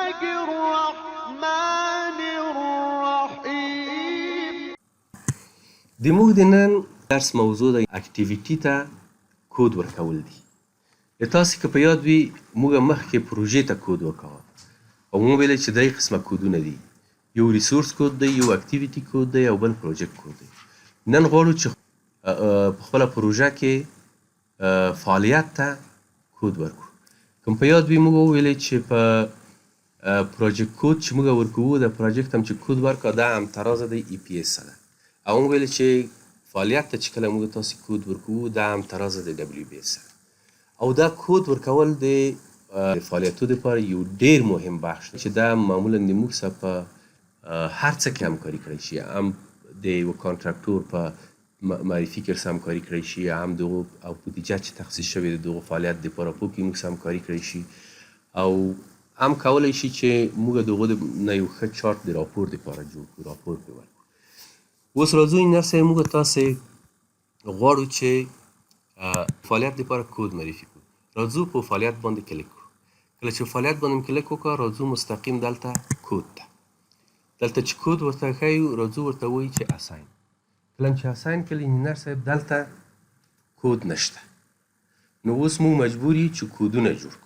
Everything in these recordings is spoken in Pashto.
الرحمن الرحیم. د موږ د نن درس موضوع د activity ته کود ورکول دي. د تاسې که په یاد وي، موږ مخکې پروژې ته کود ورکاوه او موږ ویل چې درې قسمه کودونه دي: یو resource code دی، یو activity code دی او بل project code دی. نن غواړو چې په خپله پروژه کې فعالیت ته کود ورکړو. کوم په یاد وي، موږ وویلې چې په project code چې موږ ورکوو، د project هم چې کود ورکا، دا هم ترازه د EPS ده، او موږ ویل چې فعالیت ته چې کله موږ تاسو کود ورکوو، دا هم ترازه د WBS ده. او دا کود ورکول د فعالیتو لپاره یو ډیر مهم بخش دی چې دا معمولا د موږ سره په هر څه کې همکاري کړی شي، هم د یو contractor په معرفي کې سره همکاري کړی شي، هم دغو او بودیجه چې تخصیص شوې د دغو فعالیت دپاره په کې موږ سره همکاري کړی شي، او هم کولی شي چې موږ دغو نه یو ښه چارت د راپور دپاره جوړ کړو، راپور پرې ورکړو. اوس راځو انجینر صاحب، موږ تاسې غواړو چې فعالیت دپاره کود معرفي کړو. راځو په فعالیت باندې کلیک کړو. کله چې فعالیت باندې کلیک وکړو، راځو مستقیم دلته کود ته. دلته چې کود ورته ښیو، راځو ورته وایي چې assign. کله چې assign کړل انجینر صاحب، دلته کود نشته، نو اوس موږ مجبور یو چې کودونه جوړ کړو.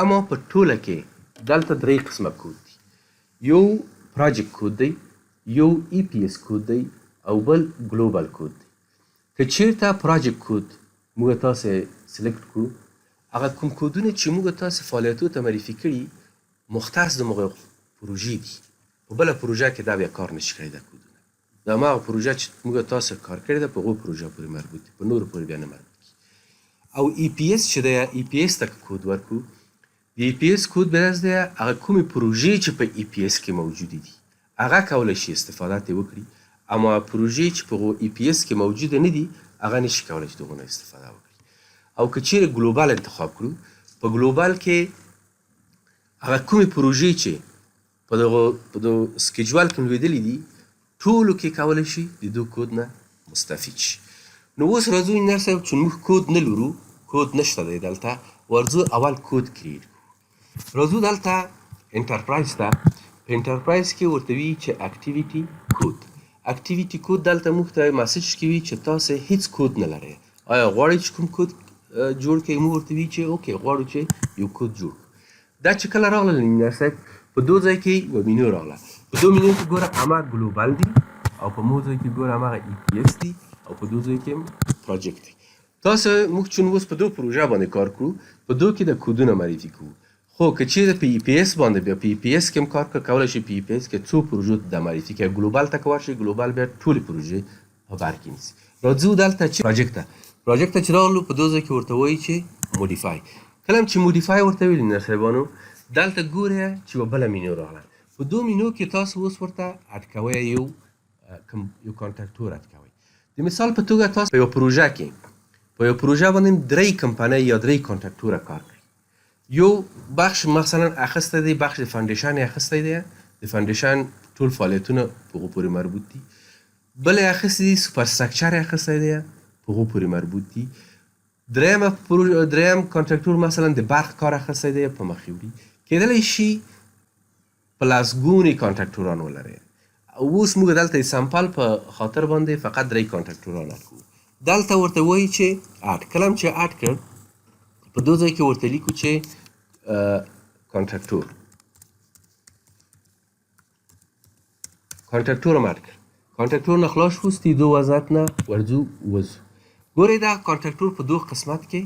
اما په ټوله کې دلته درې قسمه کود دي: یو project code دی، یو EPS code دی او بل global code دی. که چیرته project code موږ تاسې select کړو، هغه کوم کودونه چې موږ تاسې فعالیتو ته معرفي کړي، مختص د مغه پروژې دي. په بله پروژه کې دا بیا کار نشي کړی. دا کودونه د هماغه پروژه چې موږ تاسو کار کړی ده، په هغو پروژه پورې مربوط دي، په نورو پورې بیا نه مربوط کیږي. او EPS چې دی، EPS ته کود ورکړو، د EPS code به داسې دی، هغه کومې پروژې چې په EPS کې موجودې دي، هغه کولی شي استفاده ترې وکړي، اما پروژې چې په EPS کې موجوده نه دي، هغه نشي کولی چې دغو نه استفاده وکړي. او که چیرې global انتخاب کړو، په global کې هغه کومې پروژې چې په دغه schedule کې لوېدلې دي، ټولو کې کولی شي د دو کود نه مستفید شي. نو اوس راځو انجینر صاحب، چې موږ کود نه لرو، کود نشته دی دلته، ورځو اول code create کړو. راځو دلته enterprise ته. په enterprise کې ورته وی چې activity code. Activity code دلته موږ ته message کوي چې تاسو هیڅ کود نه لرئ، آیا غواړئ چې کوم کود جوړ کړئ؟ موږ ورته وی چې okay، غواړو چې یو کود جوړ کړو. دا چې کله راغلل انجینر صاحب، په دو ځای کې یوه مینو راغله. په دو مینو کې ګوره اما global دي، او په مو ځای کې ګوره هماغه EPS دي، او په دو ځای کې project دی. تاسو موږ چون اوس په دو پروژه باندې کار کړو، په دو کې د کودونه معرفي کوو. خو که چیرې په EPS باندې بیا په EPS کې هم کار کولی شي، په EPS کې څو پروژو ته د معرفي کوي. Global ته که ورشي، global بیا ټولې پروژې په بر کې نیسي. راځو دلته چې project ته. Project ته چې راغلو، په دو ځای کې ورته وایي چې modify. کله چې modify ورته ویل انجینر صاحبانو، دلته ګوره چې یوه بله مینو راغله. په دو مینو کې تاسو اوس ورته add کوئ یو کوم یو contractor add کوئ. د مثال په توګه تاسو په یوه پروژه کې، په یوه پروژه باندې درې کمپنۍ یا درې contractor کار کوي. یو بخش مثلا اخیستی دی، بخش د foundation یې اخیستی دی، د foundation ټول فعالیتونه په هغو پورې مربوط دي. بل یې اخیستی دی، superstructure یې اخیستی دی، په هغو پورې مربوط دي. دریم contractor مثلا د برق کار اخیستی دی، په مخ وړي. کېدلی شي په لسګونې contractor ان ولري. اوس موږ دلته د sample په خاطر باندې فقط درې contractor ان add کوو. دلته ورته وایي چې add. کله چې add کړ، په دو ځای کې ورته لیکو چې contractor. Contractor هم add کړ. Contractor نه خلاص شو، دو وضعیت نه ورځو وځو. ګورئ، دا contractor په دو قسمت کې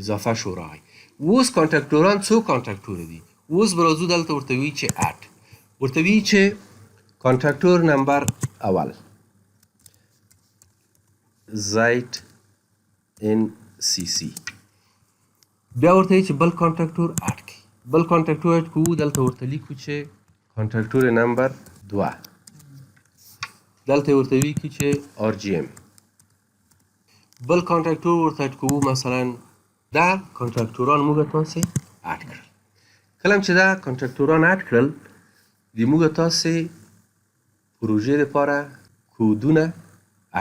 اضافه شو، راغی. اوس contractor ان څو contractor دي؟ اوس به راځو دلته ورته وی چې add. ورته وی چې contractor نمبر اول ZNCC. بیا ورته چې بل contractor add کړي. بل contractor add کوو، دلته ورته لیکو چې contractor نمبر 2. دلته ورته وی چې RGM. بل contractor ورته add کوو. مثلا دا contractor ان موږ تاسو add کړل. کله چې دا contractor ان add کړل، د موږ تاسو پروژې لپاره کودونه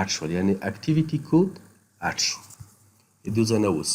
add شول، یعنی activity code add شو. د دو ځای نه اوس